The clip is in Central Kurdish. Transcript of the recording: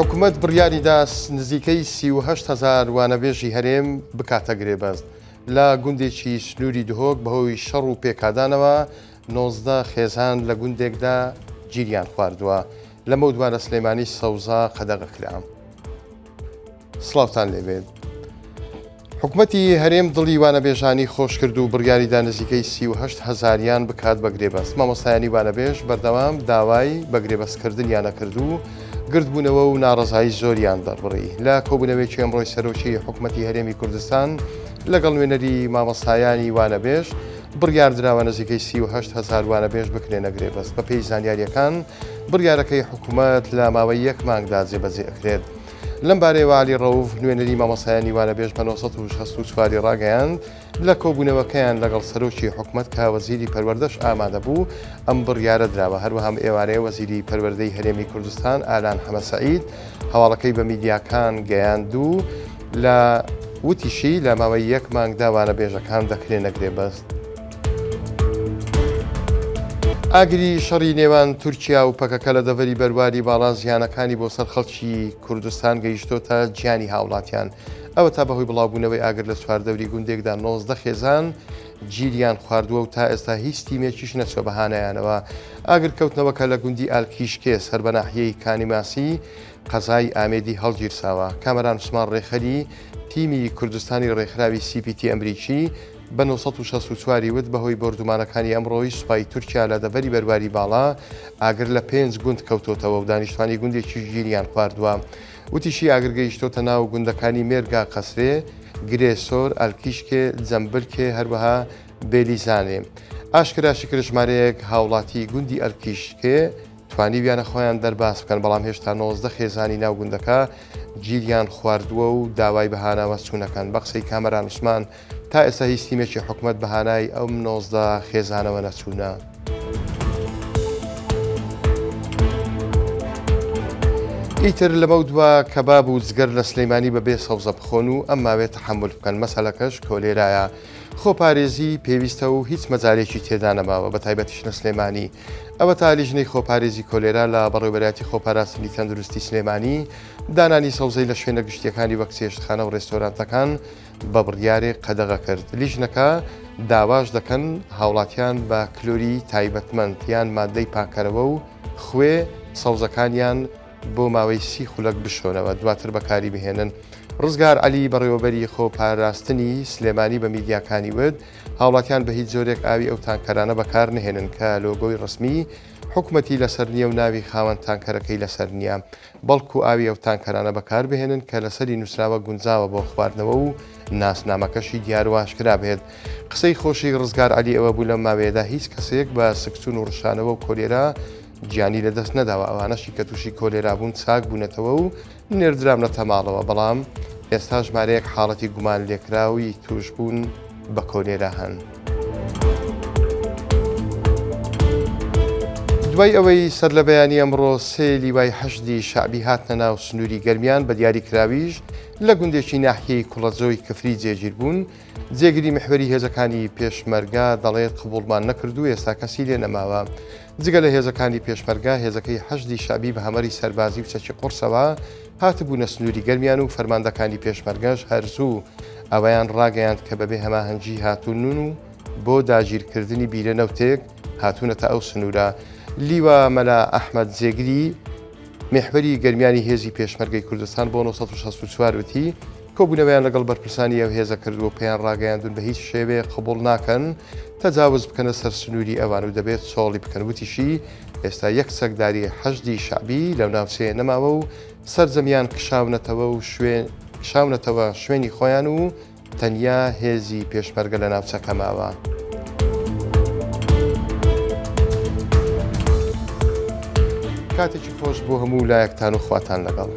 حکومەت بڕیاریدا نزیکەی 38 هەزار وانەبێژی هەرێم بکاتە گرێبەست. لە گوندێکی سنووری دهۆک بەهۆی شەڕ و پێکادانەوە 19 خێزان لە گوندێکدا گیریان خواردووە. لەمەودوا لە سلێمانی سەوزە قەدەغە کرا. سڵاوتان لێبێت. حکومەتی هەرێم دڵی وانەبێژانی خۆش کرد و بڕیاریدا نزیکەی 38 هەزاریان بکات بە گرێبەست. مامۆستایانی وانەبێژ بەردەوام داوای بە گرێبەستکردنیانە کرد و گردبوونەوە و ناڕەزایی زۆریان دەربڕی. لە کۆبوونەوەیەکی ئەمڕۆی سەرۆکی حکومەتی هەرێمی کوردستان لەگەڵ نوێنەری مامۆستایانی وانەبێژ بڕیاردراوە نزیکەی 38 هەزار وانەبێژ بکرێنە گرێبەست. بەپێی زانیارییەکان بڕیارەکەی حکومەت لە ماوەی یەک مانگدا جێبەجێ ئەکرێت. لەم بارەیەوە عەلی ڕەوف نوێنەری مامۆستایانی وانەبێژ بە 964 ی ڕاگەیاند، لە کۆبوونەوەکەیان لەگەڵ سەرۆکی حکومەت کە وەزیری پەروەردەش ئامادەبوو ئەم بڕیارە دراوە. هەروەها ئەم ئێوارەیە وەزیری پەروەردەی هەرێمی کوردستان ئالان حەمەسەعید هەواڵەکەی بە میدیاکان گەیاند و لە وتیشی لە ماوەی یەک مانگدا وانەبێژەکان دەکرێنە گرێبەست. ئاگری شەڕی نێوان تورکیا و پەکەکە لە دەڤەری بەرواری باڵا زیانەکانی بۆ سەر خەڵکی کوردستان گەیشتۆتە گیانی هاوڵاتیان. ئەوەتا بەهۆی بڵاوبوونەوەی ئاگر لە چواردەوری گوندێکدا 19 خێزان گیریان خواردووە و تا ئێستا هیچ تیمێکیش نەچووە بە هانایانەوە. ئاگرکەوتنەوەکە لە گوندی ئالکیشکێ سەر بە ناحیەی کانیماسی قەزای ئامێدی هەڵگیرساوە. کامەران عوسمان ڕێکخەری تیمی کوردستانی ڕێکخراوی سی پی تی ئەمریکی بە 964 ی وت، بەهۆی بۆردومانەکانی ئەمڕۆی سوپای تورکیا لە دەڤەری بەرواری باڵا، ئاگر لە پێنج گوند کەوتۆتەوە و دانیشتوانی گوندێکیش گیریان خواردووە. وتیشی، ئاگر گەیشتۆتە ناو گوندەکانی مێرگا قەسرێ، گرێ سۆر، ئەلکیشکێ، جەمبلکێ، هەروەها بێلیزانێ. ئاشکراشی کرد، ژمارەیەک هاوڵاتی گوندی ئەلکیشکێ توانیویانە خۆیان دەرباز بکەن، بەڵام هێشتا 19 خێزانی ناو گوندەکە گیریان خواردووە و داوای بەهاناوە چوونەکەن. بە قسەی کامەران عوسمان، تا ئێستا هیچ تیمێکی حکومەت بەهانای ئەم 19 خێزانەوە نەچوونە. ئیتر لەمەودوا کەباب و جگەر لە سلەیمانی بەبێ سەوزە بخۆن و ئەم ماوێ تەحەمول بکەن، مەسەلەکەش کۆلێرایە. خۆپارێزی پێویستە و هیچ مەجالێکی تێدا نەماوە، بەتایبەتیش لە سلێمانی. ئەوەتا لیژنەی خۆپارێزی کۆلێرا لە بەڕێوەبەرایەتی خۆپاراستنی تەندروستی سلێمانی دانانی سەوزەی لە شوێنە گشتییەکانی وەک چێشتخانە و ڕێستۆرانتەکان بە بڕیارێک قەدەغە کرد. لیژنەکە داواش دەکەن هاوڵاتیان بە کلۆری تایبەتمەند یان ماددەی پاککەرەوە و خوێ سەوزەکانیان بۆ ماوەی 30 خولەک بشۆنەوە دواتر بەکاری بهێنن. ڕزگار عەلی بەڕێوەبەری خۆپاراستنی سلێمانی بە میدیاکانی وت، هاوڵاتیان بە هیچ جۆرێک ئاوی ئەو تانکەرانە بەکار نەهێنن کە لۆگۆی ڕەسمی حکومەتی لەسەر نییە و ناوی خاوەن تانکەرەکەی لەسەر نییە، بەڵکو ئاوی ئەو تانکەرانە بەکار بهێنن کە لەسەری نووسراوە گونجاوە بۆ خواردنەوە و ناسنامەکەشی دیار و ئاشکرا بێت. قسەی خۆشی ڕزگار عەلی ئەوە بوو لەم ماوەیەدا هیچ کەسێک بە سکچوون و ڕشانەوە و کۆلێرا گیانی لەدەست نەداوە، ئەوانەشی کە تووشی کۆلێرا بوون چاک بوونەتەوە و نێردراونەتە ماڵەوە، بەڵام ئێستا ژمارەیەک حاڵەتی گومانلێکراوی تووشبوون بە کۆلێرا هەن. دوای ئەوەی سەرلەبەیانی ئەمڕۆ سێ لیوای حەشدی شەعبی هاتنە ناو سنووری گەرمیان، بە دیاریکراویش لە گوندێکی ناحیەی کوڵەجۆی کفری جێگیر بوون، جێگری میحوەری هێزەکانی پێشمەرگە دەڵێت قبوڵمان نەکرد و ئێستا کەسی لێ نەماوە. جگە لە هێزەکانی پێشمەرگە، هێزەکەی حەشدی شەعبی بە هەمەری سەربازی و چەکی قوڕسەوە هاتبوونە سنووری گەرمیان و فەرماندەکانی پێشمەرگەش هەر زوو ئەوەیان ڕاگەیاند کە بەبێ هەماهەنگی هاتوون و بۆ داگیرکردنی بیرە نەوتێک هاتوونەتە ئەو سنوورە. لیوا مەلا ئەحمەد جێگری میحوەری گەرمیانی هێزی پێشمەرگەی کوردستان بۆ 964 وتی، کۆبوونەوەیان لەگەڵ بەرپرسانی ئەو هێزە کردووە و پێیان ڕاگەیاندوون بە هیچ شێوەیەک قبوڵ ناکەن تەجاوز بکەنە سەر سنووری ئەوان و دەبێت چۆڵی بکەن، وتیشی، ئێستا یەک چەکداری حەشدی شەعبی لەو ناوچەیە نەماوە و سەرجەمیان کشاونەتەوە و شوێن کشاونەتەوە شوێنی خۆیان و تەنیا هێزی پێشمەرگە لە ناوچەکە ماوە. کاتێکی خۆش بۆ هەموو لایەکتان و خواتان لەگەڵ.